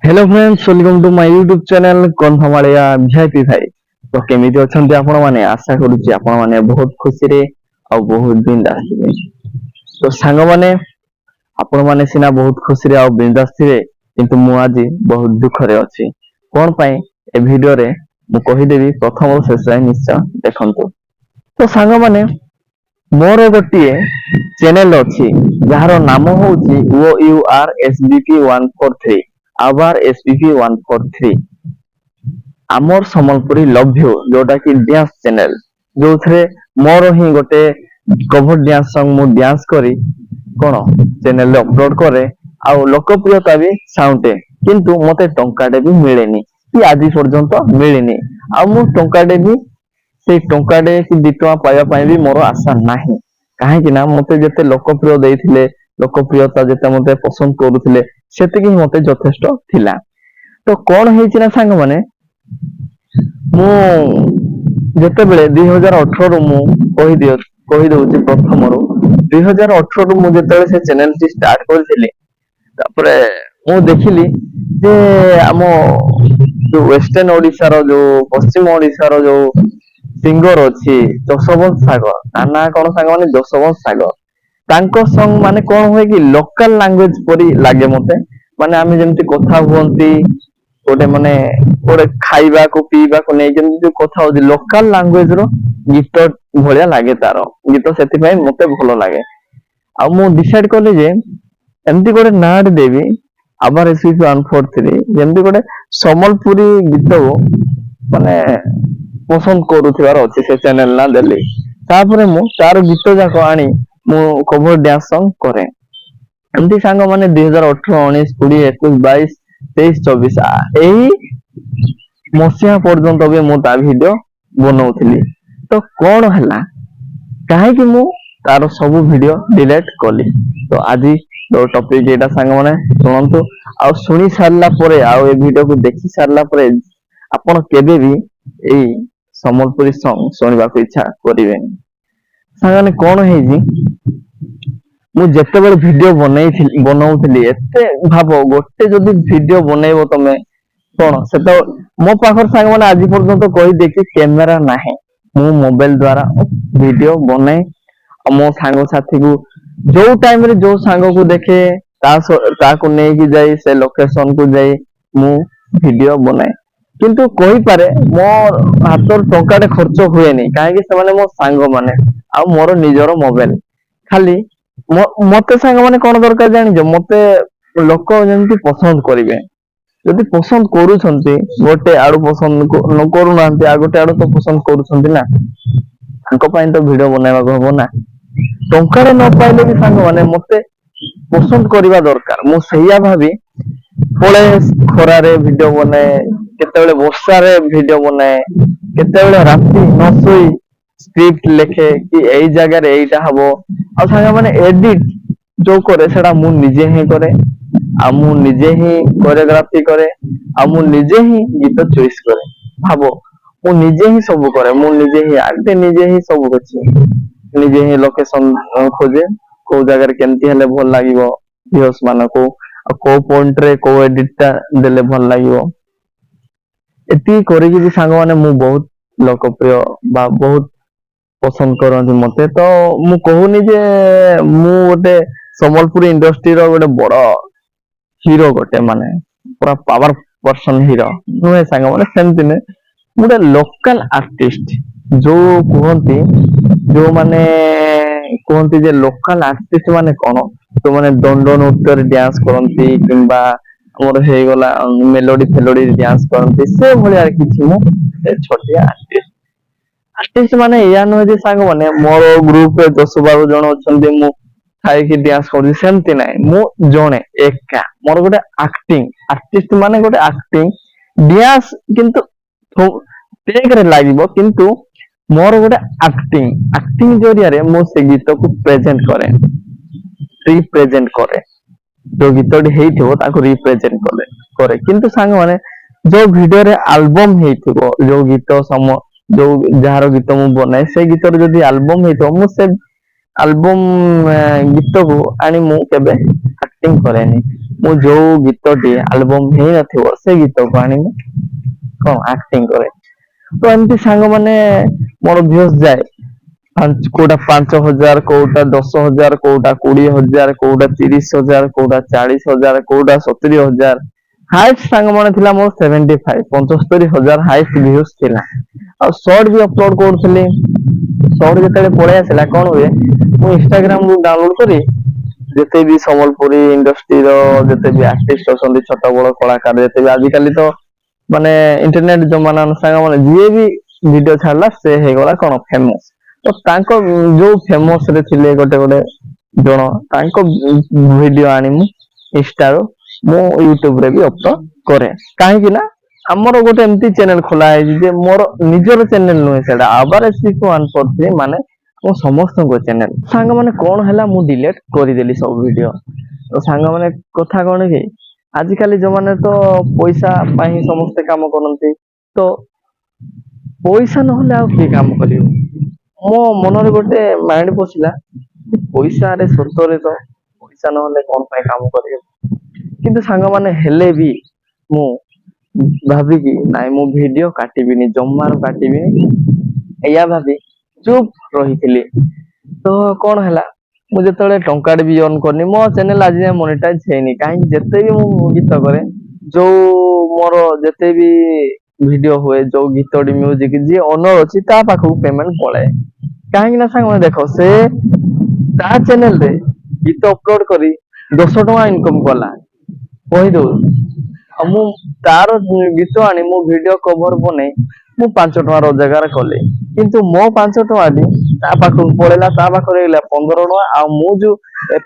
Hello friends, welcome to my YouTube channel Kandhamalia VIP ଭାଇ। ତ କେମିତି ଅଛନ୍ତି ଆପଣମାନେ? ଆଶା କରୁଛି ଆପଣମାନେ ବହୁତ ଖୁସିରେ ଆଉ ବହୁତ ବିନ୍ଦାସ ଥିବେ। ତ ସାଙ୍ଗମାନେ, ଆପଣମାନେ ସିନା ବହୁତ ଖୁସିରେ ଆଉ ବିନ୍ଦାସ ଥିବେ, କିନ୍ତୁ ମୁଁ ଆଜି ବହୁତ ଦୁଃଖରେ ଅଛି। କଣ ପାଇଁ, ଏ ଭିଡିଓରେ ମୁଁ କହିଦେବି। ପ୍ରଥମରୁ ଶେଷ ଯାଏଁ ନିଶ୍ଚୟ ଦେଖନ୍ତୁ। ତ ସାଙ୍ଗମାନେ, ମୋର ଗୋଟିଏ ଚ୍ୟାନେଲ ଅଛି, ଯାହାର ନାମ ହଉଛି OUR SBP 143, ଆବାର SBP 143, ଆମର ସମ୍ବଲପୁରୀ ଲଭ୍ you, ଯୋଉଟା କି ଡ୍ୟାନ୍ସ ଚ୍ୟାନେଲ, ଯୋଉଥିରେ ମୋର ହିଁ ଗୋଟେ କଭର ଡ୍ୟାନ୍ସ ସଙ୍ଗ ମୁଁ ଡ୍ୟାନ୍ସ କରି କଣ ଚ୍ୟାନେଲରେ ଅପଲୋଡ କରେ ଆଉ ଲୋକପ୍ରିୟତା ବି ସାଉଁଟେ। କିନ୍ତୁ ମତେ ଟଙ୍କାଟେ ବି ମିଳେନି କି ଆଜି ପର୍ଯ୍ୟନ୍ତ ମିଳିନି। ଆଉ ମୁଁ ଟଙ୍କାଟେ ବି, ସେଇ ଟଙ୍କାଟେ କି 2 ଟଙ୍କା ପାଇବା ପାଇଁ ବି ମୋର ଆଶା ନାହିଁ। କାହିଁକି ନା ମତେ ଯେତେ ଲୋକପ୍ରିୟ ଦେଇଥିଲେ, ଲୋକପ୍ରିୟତା ଯେତେ ମତେ ପସନ୍ଦ କରୁଥିଲେ, ସେତିକି ହିଁ ମତେ ଯଥେଷ୍ଟ ଥିଲା। ତ କଣ ହେଇଛି ନା ସାଙ୍ଗମାନେ, ମୁଁ ଯେତେବେଳେ 2018ରୁ, ମୁଁ କହିଦଉଛି ପ୍ରଥମରୁ, 2018ରୁ ମୁଁ ଯେତେବେଳେ ସେ ଚ୍ୟାନେଲଟି ଷ୍ଟାର୍ଟ କରିଥିଲି, ତାପରେ ମୁଁ ଦେଖିଲି ଯେ ଆମ ଯୋଉ ୱେଷ୍ଟର୍ଣ୍ଣ ଓଡିଶାର, ଯୋଉ ପଶ୍ଚିମ ଓଡିଶାର ଯୋଉ ସିଙ୍ଗର ଅଛି ଯଶୋବନ୍ତ ସାଗର, ତା ନାଁ କଣ ସାଙ୍ଗମାନେ? ଯଶୋବନ୍ତ ସାଗର। ତାଙ୍କ ସଙ୍ଗ ମାନେ କଣ ହୁଏ କି ଲୋକାଲ ଲାଙ୍ଗୁଏଜ ପରି ଲାଗେ ମତେ। ମାନେ ଆମେ ଯେମିତି କଥା ହୁଅନ୍ତି, ଗୋଟେ ମାନେ ଗୋଟେ ଖାଇବାକୁ ପିଇବାକୁ ନେଇ ଯେମିତି ଯୋଉ କଥା ହଉଛି, ଲୋକାଲ ଲାଙ୍ଗୁଏଜ ର ଗୀତ ଭଳିଆ ଲାଗେ ତାର ଗୀତ। ସେଥିପାଇଁ ମତେ ଭଲ ଲାଗେ। ଆଉ ମୁଁ ଡିସାଇଡ କଲି ଯେ ଏମିତି ଗୋଟେ ନାଁଟେ ଦେବି, ଆବାର SBP 143, ଯେମିତି ଗୋଟେ ସମ୍ବଲପୁରୀ ଗୀତକୁ ମାନେ ପସନ୍ଦ କରୁଥିବାର ଅଛି। ସେ ଚ୍ୟାନେଲ ନାଁ ଦେଲି। ତାପରେ ମୁଁ ତାର ଗୀତ ଯାକ ଆଣି ମୁଁ କଭର ଡ୍ୟାନ୍ସ ସଙ୍ଗ କରେ। ଏମିତି ସାଙ୍ଗମାନେ, 2018, 19, 20, 21, 22, 23, 24, ଏଇ ମସିହା ପର୍ଯ୍ୟନ୍ତ ବି ମୁଁ ତା ଭିଡିଓ ବନଉଥିଲି। ତ କଣ ହେଲା, କାହିଁକି ମୁଁ ତାର ସବୁ ଭିଡିଓ ଡିଲେଟ କଲି? ତ ଆଜି ଟପିକ ଏଇଟା ସାଙ୍ଗମାନେ, ଶୁଣନ୍ତୁ। ଆଉ ଶୁଣି ସାରିଲା ପରେ ଆଉ ଏ ଭିଡିଓକୁ ଦେଖି ସାରିଲା ପରେ ଆପଣ କେବେ ବି ଏଇ ସମ୍ବଲପୁରୀ ସଙ୍ଗ ଶୁଣିବାକୁ ଇଚ୍ଛା କରିବେନି। ସାଙ୍ଗମାନେ, କଣ ହେଇଛି, ମୁଁ ଯେତେବେଳେ ଭିଡିଓ ବନଉଥିଲି, ଏତେ ଭାବ, ଗୋଟେ ଯଦି ଭିଡିଓ ବନେଇବ ତମେ କଣ, ସେତେବେଳେ ମୋ ପାଖରେ ସାଙ୍ଗମାନେ ଆଜି ପର୍ଯ୍ୟନ୍ତ କହିଦିଏ କି କ୍ୟାମେରା ନାହିଁ। ମୁଁ ମୋବାଇଲ ଦ୍ଵାରା ଭିଡିଓ ବନାଏ। ଆଉ ମୋ ସାଙ୍ଗସାଥିକୁ ଯୋଉ ଟାଇମରେ ଯୋଉ ସାଙ୍ଗକୁ ଦେଖେ, ତା ତାକୁ ନେଇକି ଯାଇ ସେ ଲୋକେସନ କୁ ଯାଇ ମୁଁ ଭିଡିଓ ବନାଏ। କିନ୍ତୁ କହିପାରେ, ମୋ ହାତରୁ ଟଙ୍କାଟେ ଖର୍ଚ୍ଚ ହୁଏନି। କାହିଁକି? ସେମାନେ ମୋ ସାଙ୍ଗମାନେ ଆଉ ମୋର ନିଜର ମୋବାଇଲ। ଖାଲି ମତେ ସାଙ୍ଗମାନେ କଣ ଦରକାର ଜାଣିଛ? ମତେ ଲୋକ ଯେମିତି ପସନ୍ଦ କରିବେ। ଯଦି ପସନ୍ଦ କରୁଛନ୍ତି, ଗୋଟେ ଆଡୁ ପସନ୍ଦ ନ କରୁନାହାନ୍ତି, ଆଉ ଗୋଟେ ଆଡୁ ତ ପସନ୍ଦ କରୁଛନ୍ତି ନା, ତାଙ୍କ ପାଇଁ ତ ଭିଡିଓ ବନେଇବାକୁ ହବ ନା। ଟଙ୍କାଟେ ନ ପାଇଲେ ବି ସାଙ୍ଗମାନେ, ମତେ ପସନ୍ଦ କରିବା ଦରକାର। ମୁଁ ସେଇଆ ଭାବି ପଳେ ଖରାରେ ଭିଡିଓ ବନାଏ, କେତେବେଳେ ବର୍ଷାରେ ଭିଡିଓ ବନାଏ, କେତେବେଳେ ରାତି ନ ଶୋଇ ସ୍କ୍ରିପ୍ଟ ଲେଖେ କି ଏଇ ଜାଗାରେ ଏଇଟା ହବ। ଆଉ ସାଙ୍ଗମାନେ, ଏଡିଟ ଯୋଉ କରେ, ସେଟା ମୁଁ ନିଜେ ହିଁ କରେ। ଆଉ ମୁଁ ନିଜେ ହିଁ କୋରିଓଗ୍ରାଫି କରେ ଆଉ ମୁଁ ନିଜେ ହିଁ ଗୀତ ଚୁଇସ୍ କରେ। ଭାବ, ମୁଁ ନିଜେ ହିଁ ସବୁ କରେ। ମୁଁ ନିଜେ ହିଁ ଆଗେ ନିଜେ ହିଁ ସବୁ କିଛି, ନିଜେ ହିଁ ଲୋକେସନ ଖୋଜେ, କୋଉ ଜାଗାରେ କେମିତି ହେଲେ ଭଲ ଲାଗିବ ଭିଉଅର୍ସ ମାନଙ୍କୁ ଆଉ କୋଉ ପଏଣ୍ଟ ରେ କୋଉ ଏଡିଟ ଟା ଦେଲେ ଭଲ ଲାଗିବ। ଏତିକି କରିକି ବି ସାଙ୍ଗମାନେ, ମୁଁ ବହୁତ ଲୋକପ୍ରିୟ ବା ବହୁତ ପସନ୍ଦ କରନ୍ତି ମତେ। ତ ମୁଁ କହୁନି ଯେ ମୁଁ ଗୋଟେ ସମ୍ବଲପୁରୀ ଇଣ୍ଡଷ୍ଟ୍ରିର ଗୋଟେ ବଡ ହିରୋ, ଗୋଟେ ମାନେ ପୁରା ପାୱାର ପର୍ସନ ହିରୋ ନୁହେଁ ସାଙ୍ଗମାନେ, ସେମିତି ନୁହେଁ। ମୁଁ ଗୋଟେ ଲୋକାଲ ଆର୍ଟିଷ୍ଟ। ଯୋଉ କୁହନ୍ତି, ଯୋଉମାନେ କୁହନ୍ତି ଯେ ଲୋକାଲ ଆର୍ଟିଷ୍ଟ ମାନେ କଣ, ଯୋଉମାନେ ଦଣ୍ଡ ନୃତ୍ୟରେ ଡ୍ୟାନ୍ସ କରନ୍ତି କିମ୍ବା ଆମର ହେଇଗଲା ମେଲୋଡି ଫେଲୋଡି ଡ୍ୟାନ୍ସ କରନ୍ତି, ସେ ଭଳିଆ କିଛି ମୁଁ ସେ ଛୋଟିଆ ଆର୍ଟିଷ୍ଟ। ଆର୍ଟିଷ୍ଟ ମାନେ ଏଇଆ ନୁହେଁ ଯେ ସାଙ୍ଗମାନେ, ମୋର ଗ୍ରୁପରେ 10-12 ଜଣ ଅଛନ୍ତି, ମୁଁ ଥାଇକି ଡ୍ୟାନ୍ସ କରୁଛି, ସେମିତି ନାହିଁ। ମୁଁ ଜଣେ ଏକା, ମୋର ଗୋଟେ ଆକ୍ଟିଂ। ଆର୍ଟିଷ୍ଟ ମାନେ ଗୋଟେ ଆକ୍ଟିଂ ଡ୍ୟାନ୍ସ କିନ୍ତୁ ରେ ଲାଗିବ, କିନ୍ତୁ ମୋର ଗୋଟେ ଆକ୍ଟିଂ। ଆକ୍ଟିଂ ଜରିଆରେ ମୁଁ ସେ ଗୀତକୁ ପ୍ରେଜେଣ୍ଟ କରେ, ରିପ୍ରେଜେଣ୍ଟ କରେ। ଯୋଉ ଗୀତଟି ହେଇଥିବ, ତାକୁ ରିପ୍ରେଜେଣ୍ଟ କରେ। କିନ୍ତୁ ସାଙ୍ଗମାନେ, ଯୋଉ ଭିଡିଓରେ ଆଲବମ ହେଇଥିବ, ଯୋଉ ଗୀତ ସମ ଯୋଉ ଯାହାର ଗୀତ ମୁଁ ବନାଏ, ସେ ଗୀତରେ ଯଦି ଆଲବମ ହେଇଥିବ, ମୁଁ ସେ ଆଲବମ ଗୀତକୁ ଆଣି ମୁଁ କେବେ ଆକ୍ଟିଂ କରେନି। ମୁଁ ଯୋଉ ଗୀତଟି ଆଲବମ ହେଇନଥିବ, ସେ ଗୀତକୁ ଆଣି ମୁଁ କଣ ଆକ୍ଟିଂ କରେ। ତ ଏମିତି ସାଙ୍ଗମାନେ, ମୋର ଭ୍ୟୁଜ ଯାଏ କୋଉଟା 5,000, କୋଉଟା 10,000, କୋଉଟା 20,000, କୋଉଟା 30,000, କୋଉଟା 40,000, କୋଉଟା 70,000। ହାଇଏଷ୍ଟ ସାଙ୍ଗମାନେ ଥିଲା ମୋର 75, 75,000 ହାଇଏଷ୍ଟ ଭ୍ୟୁଜ ଥିଲା। ଆଉ ସର୍ଟ ବି ଅପଲୋଡ କରୁଥିଲି। ସର୍ଟ ଯେତେବେଳେ ପଳେଇ ଆସିଲା, କଣ ହୁଏ, ମୁଁ ଇନଷ୍ଟାଗ୍ରାମ ରୁ ଡାଉନଲୋଡ କରି ଯେତେ ବି ସମ୍ବଲପୁରୀ ଇଣ୍ଡଷ୍ଟ୍ରିର ଯେତେ ବି ଆର୍ଟିଷ୍ଟ ଅଛନ୍ତି, ଛୋଟ ବଡ କଳାକାର ଯେତେ ବି, ଆଜିକାଲି ତ ମାନେ ଇଣ୍ଟରନେଟ ଜମାନା ସାଙ୍ଗମାନେ, ଯିଏ ବି ଭିଡିଓ ଛାଡିଲା ସେ ହେଇଗଲା କଣ ଫେମସ। ତ ତାଙ୍କ ଯୋଉ ଫେମସ ରେ ଥିଲେ ଗୋଟେ ଗୋଟେ ଜଣ, ତାଙ୍କ ଭିଡିଓ ଆଣି ମୁଁ ଇନଷ୍ଟାରୁ ମୁଁ ୟୁଟ୍ୟୁବ ରେ ବି ଅପଲୋଡ କରେ। କାହିଁକି ନା ଆମର ଗୋଟେ ଏମିତି ଚ୍ୟାନେଲ ଖୋଲା ହେଇଛି ଯେ ମୋର ନିଜର ଚ୍ୟାନେଲ ନୁହେଁ ସେଟା। ଆବାର ଏସପିଭି 143 ମାନେ ମୋ ସମସ୍ତଙ୍କ ଚ୍ୟାନେଲ। ସାଙ୍ଗମାନେ, କଣ ହେଲା, ମୁଁ ଡିଲେଟ କରିଦେଲି ସବୁ ଭିଡିଓ। ତ ସାଙ୍ଗମାନେ, କଥା କଣ କି ଆଜିକାଲି ଜମାନାରେ ତ ପଇସା ପାଇଁ ସମସ୍ତେ କାମ କରନ୍ତି। ତ ପଇସା ନହେଲେ ଆଉ କିଏ କାମ କରିବ? ମୋ ମନରେ ଗୋଟେ ମାଇଣ୍ଡ ପଶିଲା ଯେ ପଇସାରେ ସତରେ ତ ପଇସା ନହେଲେ କଣ ପାଇଁ କାମ କରିବ? କିନ୍ତୁ ସାଙ୍ଗମାନେ, ହେଲେ ବି ମୁଁ ଭାବିକି ନାଇଁ, ମୁଁ ଭିଡିଓ କାଟିବିନି, ଜମାରୁ କାଟିବିନି, ଏଇଆ ଭାବି ଚୁପ୍ ରହିଥିଲି। ତ କଣ ହେଲା, ମୁଁ ଯେତେବେଳେ ଟଙ୍କାଟେ ବି ଅର୍ନ କରିନି, ମୋ ଚ୍ୟାନେଲ ଆଜି ଯାଏଁ ମନିଟାଇଜ ହେଇନି। କାହିଁକି ଯେତେ ବି ମୁଁ ଗୀତ କରେ, ଯୋଉ ମୋର ଯେତେ ବି ଭିଡିଓ ହୁଏ, ଯୋଉ ଗୀତଟି ମ୍ୟୁଜିକ ଯିଏ ଓନର ଅଛି, ତା ପାଖକୁ ପେମେଣ୍ଟ ପଳାଏ। କାହିଁକି ନା ସାଙ୍ଗମାନେ ଦେଖ, ସେ ତା ଚ୍ୟାନେଲରେ ଗୀତ ଅପଲୋଡ କରି 10 ଟଙ୍କା ଇନକମ କଲା କହିଦଉଛି, ଆଉ ମୁଁ ତାର ଗୀତ ଆଣି ମୁଁ ଭିଡିଓ କଭର ବନେଇ ମୁଁ 5 ଟଙ୍କା ରୋଜଗାର କଲି। କିନ୍ତୁ ମୋ 5 ଟଙ୍କାଟି ତା ପାଖକୁ ପଳେଇଲା, ତା ପାଖରେ ହେଇଗଲା 15 ଟଙ୍କା। ଆଉ ମୁଁ ଯୋଉ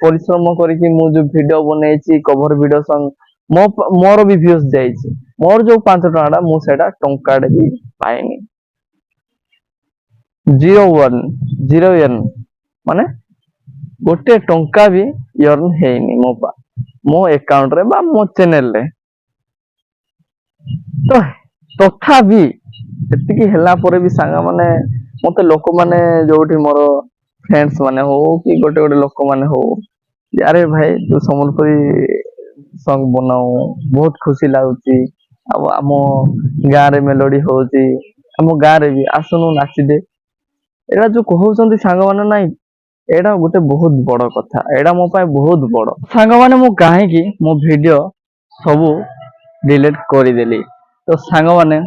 ପରିଶ୍ରମ କରିକି ମୁଁ ଯୋଉ ଭିଡିଓ ବନେଇଛି, କଭର ଭିଡିଓ ସଙ୍ଗ, ମୋର ବି ଭ୍ୟୁଜ ଯାଇଛି, ମୋର ଯୋଉ 5 ଟଙ୍କା ଟା, ମୁଁ ସେଇଟା ଟଙ୍କାଟେ ବି ପାଇନି। ଜିରୋ ୱାନ୍ ଜିରୋ ୟର୍ନ, ମାନେ ଗୋଟେ ଟଙ୍କା ବି ୟର୍ନ ହେଇନି ମୋ ଆକାଉଣ୍ଟରେ ବା ମୋ ଚ୍ୟାନେଲରେ। ତ ତଥାପି ସେତିକି ହେଲା ପରେ ବି ସାଙ୍ଗମାନେ, ମତେ ଲୋକମାନେ ଯୋଉଠି ମୋର ଫ୍ରେଣ୍ଡସ ମାନେ ହଉ କି ଗୋଟେ ଗୋଟେ ଲୋକମାନେ ହଉ, ଯେ ଆରେ ଭାଇ, ତୁ ସମ୍ବଲପୁରୀ ସଙ୍ଗ ବନାଉ, ବହୁତ ଖୁସି ଲାଗୁଛି, ଆଉ ଆମ ଗାଁରେ ମେଲୋଡି ହଉଛି, ଆମ ଗାଁରେ ବି ଆସୁନୁ ନାଚିଦେ, ଏଇଟା ଯୋଉ କହୁଛନ୍ତି ସାଙ୍ଗମାନେ, ନାଇଁ, ଏଇଟା ଗୋଟେ ବହୁତ ବଡ କଥା। ଏଇଟା ମୋ ପାଇଁ ବହୁତ ବଡ। ସାଙ୍ଗମାନେ, ମୁଁ କାହିଁକି ମୋ ଭିଡିଓ ସବୁ ଡିଲିଟ କରିଦେଲି? ତ ସାଙ୍ଗମାନେ,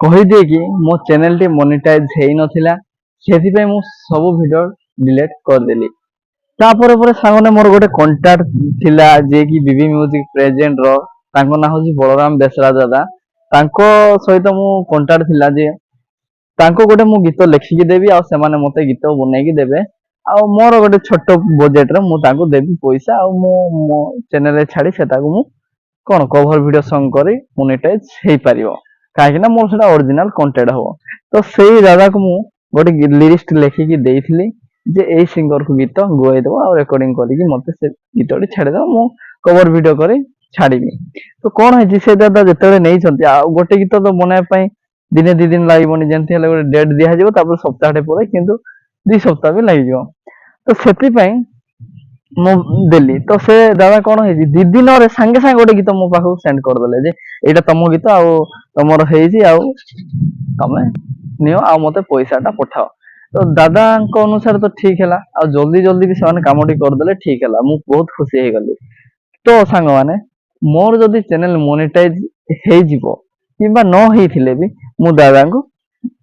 କହିଦିଏ କି ମୋ ଚ୍ୟାନେଲଟି ମନିଟାଇଜ ହେଇନଥିଲା, ସେଥିପାଇଁ ମୁଁ ସବୁ ଭିଡିଓ ଡିଲିଟ କରିଦେଲି। ତାପରେ ପରେ ସାଙ୍ଗମାନେ, ମୋର ଗୋଟେ କଣ୍ଟାକ୍ଟ ଥିଲା, ଯିଏକି ବିବି ମ୍ୟୁଜିକ ପ୍ରେଜେଣ୍ଟ ର, ତାଙ୍କ ନାଁ ହଉଛି ବଳରାମ ବେସରା ଦାଦା। ତାଙ୍କ ସହିତ ମୁଁ କଣ୍ଟାକ୍ଟ ଥିଲା ଯେ ତାଙ୍କୁ ଗୋଟେ ମୁଁ ଗୀତ ଲେଖିକି ଦେବି ଆଉ ସେମାନେ ମତେ ଗୀତ ବନେଇକି ଦେବେ, ଆଉ ମୋର ଗୋଟେ ଛୋଟ ବଜେଟରେ ମୁଁ ତାଙ୍କୁ ଦେବି ପଇସା, ଆଉ ମୁଁ ମୋ ଚ୍ୟାନେଲରେ ଛାଡି ସେଟାକୁ ମୁଁ କଣ କଭର ଭିଡିଓ ସଙ୍ଗ କରି ମନିଟାଇଜ ହେଇପାରିବ। କାହିଁକି ନା ମୋର ସେଟା ଅରିଜିନାଲ କଣ୍ଟେଣ୍ଟ ହବ। ତ ସେଇ ଦାଦାକୁ ମୁଁ ଗୋଟେ ଲିରିକ୍ସ ଲେଖିକି ଦେଇଥିଲି ଯେ ଏଇ ସିଙ୍ଗରକୁ ଗୀତ ଗୁଆଇଦବ ଆଉ ରେକର୍ଡିଂ କରିକି ମତେ ସେ ଗୀତଟି ଛାଡିଦବ, ମୁଁ କଭର ଭିଡିଓ କରି ଛାଡିବି। ତ କଣ ହେଇଛି, ସେ ଦାଦା ଯେତେବେଳେ ନେଇଛନ୍ତି, ଆଉ ଗୋଟେ ଗୀତ ତ ବନେଇବା ପାଇଁ ଦିନେ 2 ଦିନ ଲାଗିବନି। ଯେମିତି ହେଲେ ଗୋଟେ ଡେଟ୍ ଦିଆଯିବ, ତାପରେ ସପ୍ତାହଟେ ପରେ, କିନ୍ତୁ 2 ସପ୍ତାହ ବି ଲାଗିଯିବ। ତ ସେଥିପାଇଁ ମୁଁ ଦେଲି। ତ ସେ ଦାଦା କଣ ହେଇଛି, 2 ଦିନରେ ସାଙ୍ଗେ ସାଙ୍ଗେ ଗୋଟେ ଗୀତ ମୋ ପାଖକୁ ସେଣ୍ଡ କରିଦେଲେ ଯେ ଏଇଟା ତମ ଗୀତ ଆଉ ତମର ହେଇଛି, ଆଉ ତମେ ନିଅ ଆଉ ମତେ ପଇସାଟା ପଠାଅ। ତ ଦାଦାଙ୍କ ଅନୁସାରେ ତ ଠିକ ହେଲା, ଆଉ ଜଲ୍ଦି ଜଲ୍ଦି ବି ସେମାନେ କାମଟି କରିଦେଲେ, ଠିକ ହେଲା, ମୁଁ ବହୁତ ଖୁସି ହେଇଗଲି। ତ ସାଙ୍ଗମାନେ, ମୋର ଯଦି ଚ୍ୟାନେଲ ମନିଟାଇଜ ହେଇଯିବ କିମ୍ବା ନ ହେଇଥିଲେ ବି ମୁଁ ଦାଦାଙ୍କୁ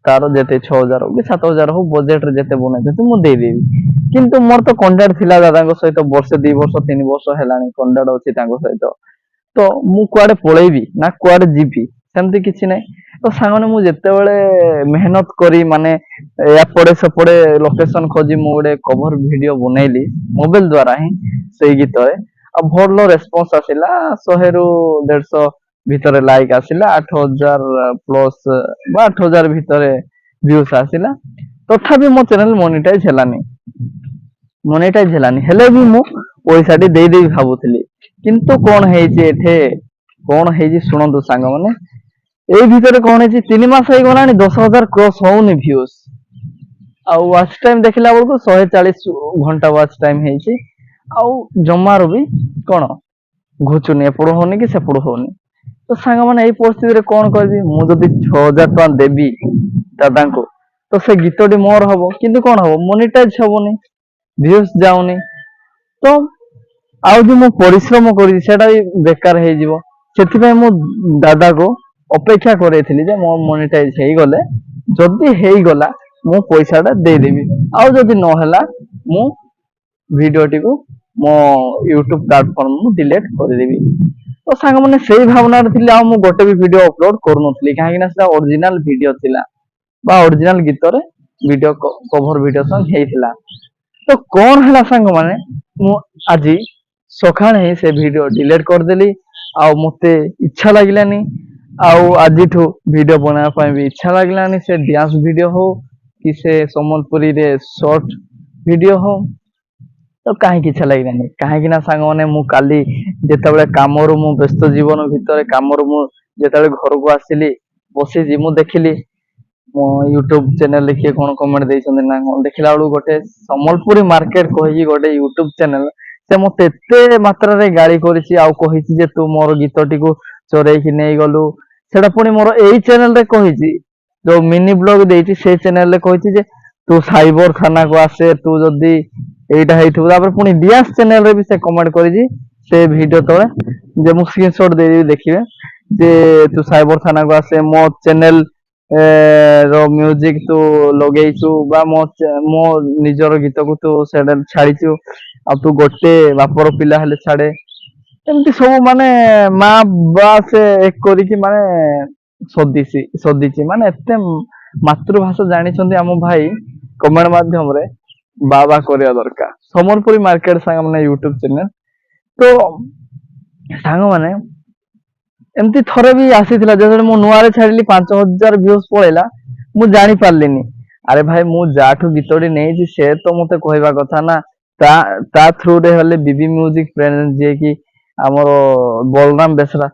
ତାର ଯେତେ 6,000 ହଉ କି 7,000 ହଉ, ବଜେଟରେ ଯେତେ ବନେଇଛନ୍ତି ମୁଁ ଦେଇଦେବି। କିନ୍ତୁ ମୋର ତ କଣ୍ଟାକ୍ଟ ଥିଲା ଦାଦାଙ୍କ ସହିତ, ବର୍ଷେ 2 ବର୍ଷ 3 ବର୍ଷ ହେଲାଣି କଣ୍ଟାକ୍ଟ ଅଛି ତାଙ୍କ ସହିତ। ତ ମୁଁ କୁଆଡେ ପଳେଇବି ନା କୁଆଡେ ଯିବି, ସେମିତି କିଛି ନାହିଁ। ତ ସାଙ୍ଗମାନେ, ମୁଁ ଯେତେବେଳେ ମେହନତ କରି, ମାନେ ଏପଟେ ସେପଟେ ଲୋକେସନ ଖୋଜି ମୁଁ ଗୋଟେ କଭର ଭିଡିଓ ବନେଇଲି ମୋବାଇଲ ଦ୍ଵାରା ହିଁ ସେଇ ଗୀତରେ, ଆଉ ଭଲ ରେସ୍ପନ୍ସ ଆସିଲା। 100ରୁ 150 ଭିତରେ ଲାଇକ୍ ଆସିଲା, 8,000 ପ୍ଲସ ବା 8,000 ଭିତରେ ଭ୍ୟୁସ୍ ଆସିଲା। ତଥାପି ମୋ ଚ୍ୟାନେଲ ମନିଟାଇଜ ହେଲାନି। ମନିଟାଇଜ ହେଲାନି, ହେଲେ ବି ମୁଁ ପଇସାଟି ଦେଇଦେବି ଭାବୁଥିଲି। କିନ୍ତୁ କଣ ହେଇଛି ଏଠି, କଣ ହେଇଛି ଶୁଣନ୍ତୁ ସାଙ୍ଗମାନେ। ଏଇ ଭିତରେ କଣ ହେଇଛି, 3 ମାସ ହେଇଗଲାଣି, 10,000 କ୍ରସ୍ ହଉନି ଭ୍ୟୁସ୍, ଆଉ ୱାଚ୍ ଟାଇମ ଦେଖିଲା ବେଳକୁ 140 ଘଣ୍ଟା ୱାଚ୍ ଟାଇମ ହେଇଛି, ଆଉ ଜମାରୁ ବି କଣ ଘୁଚୁନି, ଏପଟୁ ହଉନି କି ସେପଟୁ ହଉନି। ତ ସାଙ୍ଗମାନେ, ଏଇ ପରିସ୍ଥିତିରେ କଣ କରିବି? ମୁଁ ଯଦି 6000 ଟଙ୍କା ଦେବି ଦାଦାଙ୍କୁ, ତ ସେ ଗୀତଟି ମୋର ହବ, କିନ୍ତୁ କଣ ହବ? ମନିଟାଇଜ ହବନି, ଭ୍ୟୁଜ ଯାଉନି। ତ ଆଉ ଯୋଉ ମୁଁ ପରିଶ୍ରମ କରିଛି, ସେଟା ବି ବେକାର ହେଇଯିବ। ସେଥିପାଇଁ ମୁଁ ଦାଦାକୁ ଅପେକ୍ଷା କରେଇଥିଲି ଯେ ମୋ ମନିଟାଇଜ ହେଇଗଲେ, ଯଦି ହେଇଗଲା, ମୁଁ ପଇସାଟା ଦେଇଦେବି, ଆଉ ଯଦି ନହେଲା, ମୁଁ ଭିଡିଓଟିକୁ ମୋ ୟୁଟ୍ୟୁବ ପ୍ଲାଟଫର୍ମ ମୁଁ ଡିଲିଟ କରିଦେବି। ତ ସାଙ୍ଗମାନେ, ସେଇ ଭାବନାରେ ଥିଲି ଆଉ ମୁଁ ଗୋଟେ ବି ଭିଡିଓ ଅପଲୋଡ କରୁନଥିଲି, କାହିଁକି ନା ସେଟା ଅରିଜିନାଲ ଭିଡିଓ ଥିଲା ବା ଅରିଜିନାଲ ଗୀତରେ ଭିଡିଓ, କଭର ଭିଡିଓ ସଙ୍ଗ ହେଇଥିଲା। ତ କଣ ହେଲା ସାଙ୍ଗମାନେ, ମୁଁ ଆଜି ସକାଳେ ହିଁ ସେ ଭିଡିଓ ଡିଲିଟ କରିଦେଲି ଆଉ ମତେ ଇଚ୍ଛା ଲାଗିଲାନି। ଆଉ ଆଜିଠୁ ଭିଡିଓ ବନାଇବା ପାଇଁ ବି ଇଚ୍ଛା ଲାଗିଲାନି, ସେ ଡ୍ୟାନ୍ସ ଭିଡିଓ ହଉ କି ସେ ସମ୍ବଲପୁରୀରେ ସର୍ଟ ଭିଡିଓ ହଉ। ତ କାହିଁକି ଇଚ୍ଛା ଲାଗିଲାନି? କାହିଁକି ନା ସାଙ୍ଗମାନେ, ମୁଁ କାଲି ଯେତେବେଳେ କାମରୁ, ମୁଁ ବ୍ୟସ୍ତ ଜୀବନ ଭିତରେ କାମରୁ ମୁଁ ଯେତେବେଳେ ଘରକୁ ଆସିଲି, ବସିଛି, ମୁଁ ଦେଖିଲି ମୋ ୟୁଟ୍ୟୁବ ଚ୍ୟାନେଲରେ କିଏ କଣ କମେଣ୍ଟ ଦେଇଛନ୍ତି ନା କଣ। ଦେଖିଲା ବେଳକୁ ଗୋଟେ ସମ୍ବଲପୁରୀ ମାର୍କେଟ କହିକି ଗୋଟେ ୟୁଟ୍ୟୁବ ଚ୍ୟାନେଲ, ସେ ମତେ ଏତେ ମାତ୍ରାରେ ଗାଳି କରିଛି ଆଉ କହିଛି ଯେ ତୁ ମୋର ଗୀତଟିକୁ ଚୋରେଇକି ନେଇଗଲୁ। ସେଟା ପୁଣି ମୋର ଏଇ ଚ୍ୟାନେଲରେ କହିଛି, ଯୋଉ ମିନି ବ୍ଲଗ ଦେଇଛି, ସେଇ ଚ୍ୟାନେଲରେ କହିଛି ଯେ ତୁ ସାଇବର ଥାନାକୁ ଆସେ, ତୁ ଯଦି ଏଇଟା ହେଇଥିବ। ତାପରେ ପୁଣି ଡ୍ୟାନ୍ସ ଚ୍ୟାନେଲରେ ବି ସେ କମେଣ୍ଟ କରିଛି ସେ ଭିଡିଓ ତଳେ, ଯେ ମୁଁ ସ୍କ୍ରିନସଟ ଦେଇଦେବି, ଦେଖିବେ, ଯେ ତୁ ସାଇବର ଥାନାକୁ ଆସେ, ମୋ ଚ୍ୟାନେଲ ର ମ୍ୟୁଜିକ ତୁ ଲଗେଇଛୁ ବା ମୋ ନିଜର ଗୀତକୁ ତୁ ସେଟା ଛାଡିଛୁ, ଆଉ ତୁ ଗୋଟେ ବାପର ପିଲା ହେଲେ ଛାଡେ। ଏମିତି ସବୁ ମାନେ ମା ବା ସେ ଏକ କରିକି ମାନେ ସଦିଛି ସଦିଛି। ମାନେ ଏତେ ମାତୃଭାଷା ଜାଣିଛନ୍ତି ଆମ ଭାଇ, କମେଣ୍ଟ ମାଧ୍ୟମରେ ବା ବା କରିବା ଦରକାର। ସମ୍ବଲପୁରୀ ମାର୍କେଟ ସାଙ୍ଗମାନେ ୟୁଟ୍ୟୁବ ଚ୍ୟାନେଲ। ତ ସାଙ୍ଗମାନେ, ଏମିତି ଥରେ ବି ଆସିଥିଲା, ଯେତେବେଳେ ମୁଁ ନୂଆରେ ଛାଡିଲି, 5000 ଭ୍ୟୁଜ ପଳେଇଲା। ମୁଁ ଜାଣି ପାରିଲିନି। ଆରେ ଭାଇ, ମୁଁ ଯାଠୁ ଗୀତଟି ନେଇଛି, ସେ ତ ମତେ କହିବା କଥା ନା। ତା ତା ଥ୍ରୁରେ ହେଲେ ବିବି ମ୍ୟୁଜିକ ପ୍ରେଜେଣ୍ଟ, ଯିଏକି ଆମର ବଳରାମ ବେସରା,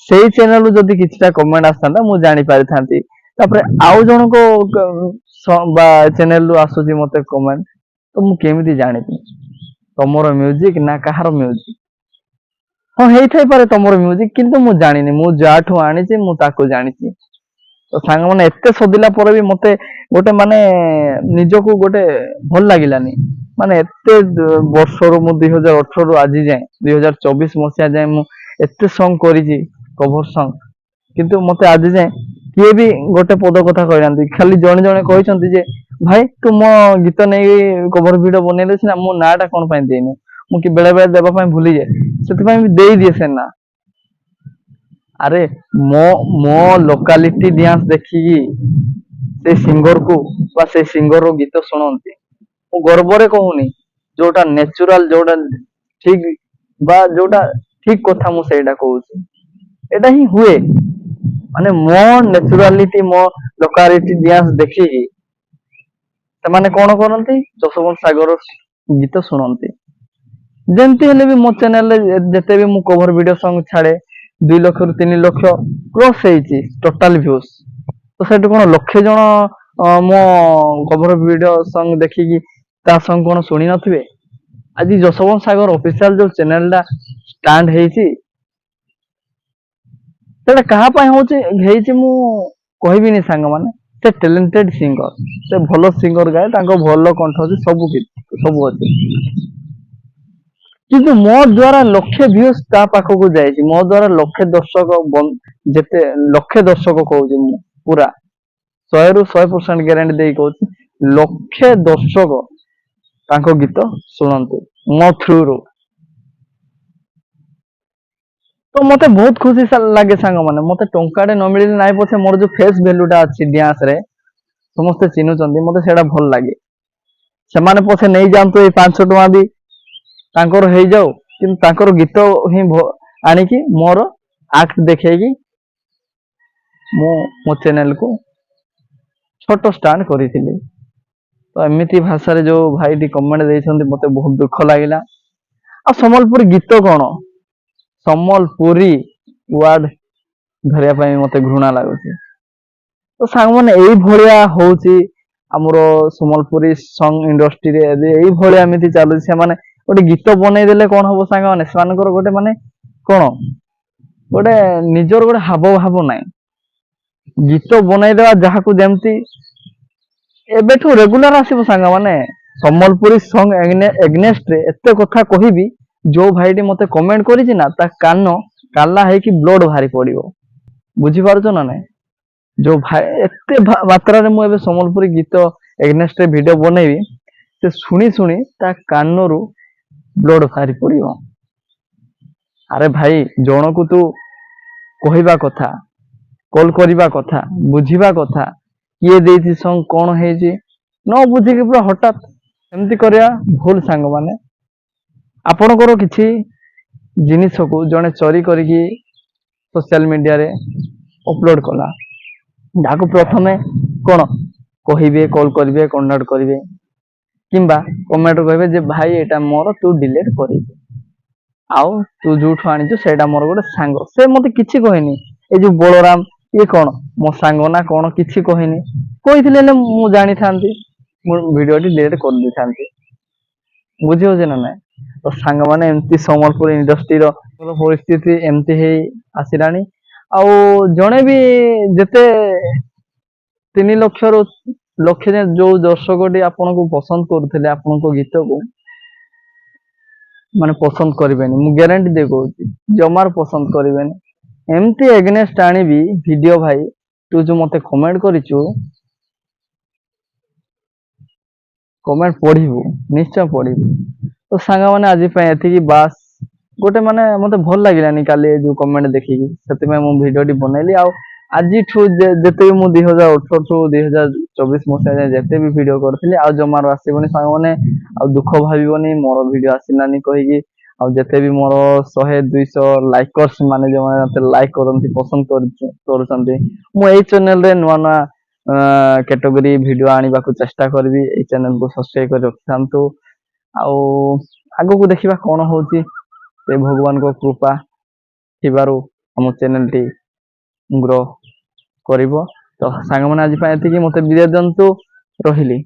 ସେଇ ଚ୍ୟାନେଲରୁ ଯଦି କିଛିଟା କମେଣ୍ଟ ଆସିଥାନ୍ତା, ମୁଁ ଜାଣି ପାରିଥାନ୍ତି। ତାପରେ ଆଉ ଜଣଙ୍କ ବା ଚ୍ୟାନେଲରୁ ଆସୁଛି ମତେ କମେଣ୍ଟ, ତ ମୁଁ କେମିତି ଜାଣିବି ତମର ମ୍ୟୁଜିକ ନା କାହାର ମ୍ୟୁଜିକ? ହଁ, ହେଇଥାଇପାରେ ତମର ମ୍ୟୁଜିକ, କିନ୍ତୁ ମୁଁ ଜାଣିନି। ମୁଁ ଯାଠୁ ଆଣିଛି, ମୁଁ ତାକୁ ଜାଣିଛି। ତ ସାଙ୍ଗମାନେ, ଏତେ ସୋଦିଲା ପରେ ବି ମତେ ଗୋଟେ ମାନେ ନିଜକୁ ଗୋଟେ ଭଲ ଲାଗିଲାନି। ମାନେ ଏତେ ବର୍ଷରୁ ମୁଁ 2018ରୁ ଆଜି ଯାଏଁ, 2024 ମସିହା ଯାଏଁ ମୁଁ ଏତେ ସଙ୍ଗ କରିଛି, କଭର ସଙ୍ଗ, କିନ୍ତୁ ମତେ ଆଜି ଯାଏଁ କିଏ ବି ଗୋଟେ ପଦ କଥା କହିନାହାନ୍ତି। ଖାଲି ଜଣେ ଜଣେ କହିଛନ୍ତି ଯେ ଭାଇ, ତୁ ମୋ ଗୀତ ନେଇକି କଭର ଭିଡିଓ ବନେଇଲେ ସିନା, ମୋ ନାଁ ଟା କଣ ପାଇଁ ଦେଇନୁ? ମୁଁ କି ବେଳେ ବେଳେ ଦେବା ପାଇଁ ଭୁଲିଯାଏ, ସେଥିପାଇଁ ବି ଦେଇଦିଏ ସେ ନାଁ। ଆରେ, ମୋ ମୋ ଲୋକାଲିଟି ଡ୍ୟାନ୍ସ ଦେଖିକି ସେ ସିଙ୍ଗର କୁ ବା ସେ ସିଙ୍ଗର ର ଗୀତ ଶୁଣନ୍ତି। ମୁଁ ଗର୍ବରେ କହୁନି, ଯୋଉଟା ନ୍ୟାଚୁରାଲ, ଯୋଉଟା ଠିକ ବା ଯୋଉଟା ଠିକ କଥା, ମୁଁ ସେଇଟା କହୁଛି। ଏଇଟା ହିଁ ହୁଏ। ମାନେ ମୋ ନ୍ୟାଚୁରାଲିଟି, ମୋ ଲୋକାଲିଟି ଡ୍ୟାନ୍ସ ଦେଖିକି ସେମାନେ କଣ କରନ୍ତି? ଯଶୋବନ୍ତ ସାଗର ଗୀତ ଶୁଣନ୍ତି। ଯେମିତି ହେଲେ ବି ମୋ ଚ୍ୟାନେଲରେ ଯେତେ ବି ମୁଁ କଭର ଭିଡିଓ ସଙ୍ଗ ଛାଡେ, 2 ଲକ୍ଷରୁ 3 ଲକ୍ଷ କ୍ରସ୍ ହେଇଛି ଟୋଟାଲ ଭ୍ୟୁଜ। ତ ସେଠୁ କଣ ଲକ୍ଷେ ଜଣ ମୋ କଭର ଭିଡିଓ ସଙ୍ଗ ଦେଖିକି ତା ସଙ୍ଗ କଣ ଶୁଣି ନଥିବେ? ଆଜି ଯଶୋବନ୍ତ ସାଗର ଅଫିସିଆଲ ଯୋଉ ଚ୍ୟାନେଲ ଟା ଷ୍ଟାଣ୍ଡ ହେଇଛି, ସେଟା କାହା ପାଇଁ ହଉଛି ହେଇଛି, ମୁଁ କହିବିନି। ସାଙ୍ଗମାନେ, ସେ ଟ୍ୟାଲେଣ୍ଟେଡ ସିଙ୍ଗର, ସେ ଭଲ ସିଙ୍ଗର ଗାଏ, ତାଙ୍କ ଭଲ କଣ୍ଠ ଅଛି, ସବୁ କିଛି ସବୁ ଅଛି। କିନ୍ତୁ ମୋ ଦ୍ଵାରା ଲକ୍ଷେ ଭ୍ୟୁଜ ତା ପାଖକୁ ଯାଇଛି। ମୋ ଦ୍ଵାରା ଲକ୍ଷେ ଦର୍ଶକ, ଯେତେ ଲକ୍ଷେ ଦର୍ଶକ କହୁଛି, ମୁଁ ପୁରା 100ରୁ 100% ଗ୍ୟାରେଣ୍ଟି ଦେଇ କହୁଛି, ଲକ୍ଷେ ଦର୍ଶକ ତାଙ୍କ ଗୀତ ଶୁଣନ୍ତି ମୋ ଥ୍ରୁରୁ। ତ ମତେ ବହୁତ ଖୁସି ଲାଗେ ସାଙ୍ଗମାନେ। ମତେ ଟଙ୍କାଟେ ନ ମିଳିଲେ ନାଇଁ ପଛେ, ମୋର ଯୋଉ ଫେସ୍ ଭ୍ୟାଲୁ ଟା ଅଛି ଡ୍ୟାନ୍ସ ରେ, ସମସ୍ତେ ଚିହ୍ନୁଛନ୍ତି ମତେ, ସେଇଟା ଭଲ ଲାଗେ। ସେମାନେ ପଛେ ନେଇଯାଆନ୍ତୁ, ଏଇ 500 ଟଙ୍କା ବି ତାଙ୍କର ହେଇଯାଉ, କିନ୍ତୁ ତାଙ୍କର ଗୀତ ହିଁ ଆଣିକି ମୋର ଆକ୍ଟ ଦେଖେଇକି ମୁଁ ମୋ ଚ୍ୟାନେଲକୁ ଛୋଟ ଷ୍ଟାଣ୍ଡ କରିଥିଲି। ତ ଏମିତି ଭାଷାରେ ଯୋଉ ଭାଇଟି କମେଣ୍ଟ ଦେଇଛନ୍ତି, ମତେ ବହୁତ ଦୁଃଖ ଲାଗିଲା। ଆଉ ସମ୍ବଲପୁରୀ ଗୀତ କଣ, ସମ୍ବଲପୁରୀ ୱାର୍ଡ ଧରିବା ପାଇଁ ମତେ ଘୃଣା ଲାଗୁଛି। ତ ସାଙ୍ଗମାନେ, ଏଇଭଳିଆ ହଉଛି ଆମର ସମ୍ବଲପୁରୀ ସଙ୍ଗ ଇଣ୍ଡଷ୍ଟ୍ରିରେ। ଏବେ ଏଇଭଳିଆ ଏମିତି ଚାଲୁଛି। ସେମାନେ ଗୋଟେ ଗୀତ ବନେଇ ଦେଲେ କଣ ହବ ସାଙ୍ଗମାନେ, ସେମାନଙ୍କର ଗୋଟେ ମାନେ କଣ ଗୋଟେ ନିଜର ଗୋଟେ ହାବ ଭାବ ନାହିଁ। ଗୀତ ବନେଇଦେବା ଯାହାକୁ ଯେମିତି। ଏବେଠୁ ରେଗୁଲାର ଆସିବ ସାଙ୍ଗମାନେ, ସମ୍ବଲପୁରୀ ସଙ୍ଗ ଏଗନେଷ୍ଟରେ ଏତେ କଥା କହିବି, ଯୋଉ ଭାଇଟି ମତେ କମେଣ୍ଟ କରିଛି ନା, ତା କାନ କାଲା ହେଇକି ବ୍ଲଡ ବାହାରି ପଡିବ। ବୁଝିପାରୁଛ ନା ନାଇଁ? ଯୋଉ ଭାଇ ଏତେ ମାତ୍ରାରେ ମୁଁ ଏବେ ସମ୍ବଲପୁରୀ ଗୀତ ଏଗନେଷ୍ଟରେ ଭିଡିଓ ବନେଇବି, ସେ ଶୁଣି ଶୁଣି ତା କାନରୁ ବ୍ଲଡ ବାହାରି ପଡିବ। ଆରେ ଭାଇ, ଜଣକୁ ତୁ କହିବା କଥା, କଲ୍ କରିବା କଥା, ବୁଝିବା କଥା, କିଏ ଦେଇଛି ସଙ୍ଗ, କଣ ହେଇଛି। ନ ବୁଝିକି ପୁରା ହଠାତ୍ ଏମିତି କରିବା ଭୁଲ ସାଙ୍ଗମାନେ। ଆପଣଙ୍କର କିଛି ଜିନିଷକୁ ଜଣେ ଚୋରି କରିକି ସୋସିଆଲ ମିଡିଆରେ ଅପଲୋଡ କଲା, ଯାହାକୁ ପ୍ରଥମେ କଣ କହିବେ? କଲ୍ କରିବେ, କଣ୍ଟାକ୍ଟ କରିବେ କିମ୍ବା କମେଣ୍ଟ କହିବେ ଯେ ଭାଇ, ଏଇଟା ମୋର, ତୁ ଡିଲିଟ କରିଦେ। ଆଉ ତୁ ଯୋଉଠୁ ଆଣିଛୁ, ସେଇଟା ମୋର ଗୋଟେ ସାଙ୍ଗ, ସେ ମତେ କିଛି କହିନି। ଏଇ ଯୋଉ ବଳରାମ, ଇଏ କଣ ମୋ ସାଙ୍ଗ ନା କଣ? କିଛି କହିନି। କହିଥିଲେ ହେଲେ ମୁଁ ଜାଣିଥାନ୍ତି, ମୁଁ ଭିଡିଓଟି ଡିଲିଟ କରିଦେଇଥାନ୍ତି। ବୁଝି ହଉଛି ନା ନାଇଁ? ତ ସାଙ୍ଗମାନେ, ଏମିତି ସମ୍ବଲପୁର ଇଣ୍ଡଷ୍ଟ୍ରିର ପରିସ୍ଥିତି ଏମିତି ହେଇ ଆସିଲାଣି। ଆଉ ଜଣେ ବି ଯେତେ 3 ଲକ୍ଷରୁ ଲକ୍ଷେ ଯାଏଁ ଯୋଉ ଦର୍ଶକଟି ଆପଣଙ୍କୁ ପସନ୍ଦ କରୁଥିଲେ, ଆପଣଙ୍କ ଗୀତକୁ ମାନେ ପସନ୍ଦ କରିବେନି। ମୁଁ ଗ୍ୟାରେଣ୍ଟି ଦେଇ କହୁଛି, ଜମାରୁ ପସନ୍ଦ କରିବେନି। ଏମିତି ଏଗନେଷ୍ଟ ଆଣିବି ଭିଡିଓ। ଭାଇ, ତୁ ଯୋଉ ମତେ କମେଣ୍ଟ କରିଛୁ, କମେଣ୍ଟ ପଢିବୁ, ନିଶ୍ଚୟ ପଢିବୁ। ତ ସାଙ୍ଗମାନେ, ଆଜି ପାଇଁ ଏତିକି ବାସ୍। ଗୋଟେ ମାନେ ମତେ ଭଲ ଲାଗିଲାନି କାଲି ଏ ଯୋଉ କମେଣ୍ଟ ଦେଖିକି, ସେଥିପାଇଁ ମୁଁ ଭିଡିଓଟି ବନେଇଲି। ଆଉ ଆଜିଠୁ ଯେତେ ବି ମୁଁ 2018ଠୁ 2024 ମସିହା ଯାଏଁ ଯେତେ ବି ଭିଡିଓ କରିଥିଲି, ଆଉ ଜମାରୁ ଆସିବନି ସାଙ୍ଗମାନେ। ଆଉ ଦୁଃଖ ଭାବିବନି ମୋର ଭିଡିଓ ଆସିଲାନି କହିକି। ଆଉ ଯେତେ ବି ମୋର 100 200 ଲାଇକର୍ସ ମାନେ, ଯୋଉମାନେ ମତେ ଲାଇକ୍ କରନ୍ତି, ପସନ୍ଦ କରୁଛନ୍ତି, ମୁଁ ଏଇ ଚ୍ୟାନେଲରେ ନୂଆ ନୂଆ କ୍ୟାଟେଗୋରୀ ଭିଡିଓ ଆଣିବାକୁ ଚେଷ୍ଟା କରିବି। ଏଇ ଚ୍ୟାନେଲକୁ ସବସ୍କ୍ରାଇବ କରି ରଖିଥାନ୍ତୁ। ଆଉ ଆଗକୁ ଦେଖିବା କଣ ହଉଛି। ସେ ଭଗବାନଙ୍କ କୃପା ଥିବାରୁ ଆମ ଚ୍ୟାନେଲଟି ଗ୍ରୋ କରିବ। ତ ସାଙ୍ଗମାନେ, ଆଜି ପାଇଁ ଏତିକି। ମତେ ବିଦାୟ ଦିଅନ୍ତୁ, ରହିଲି।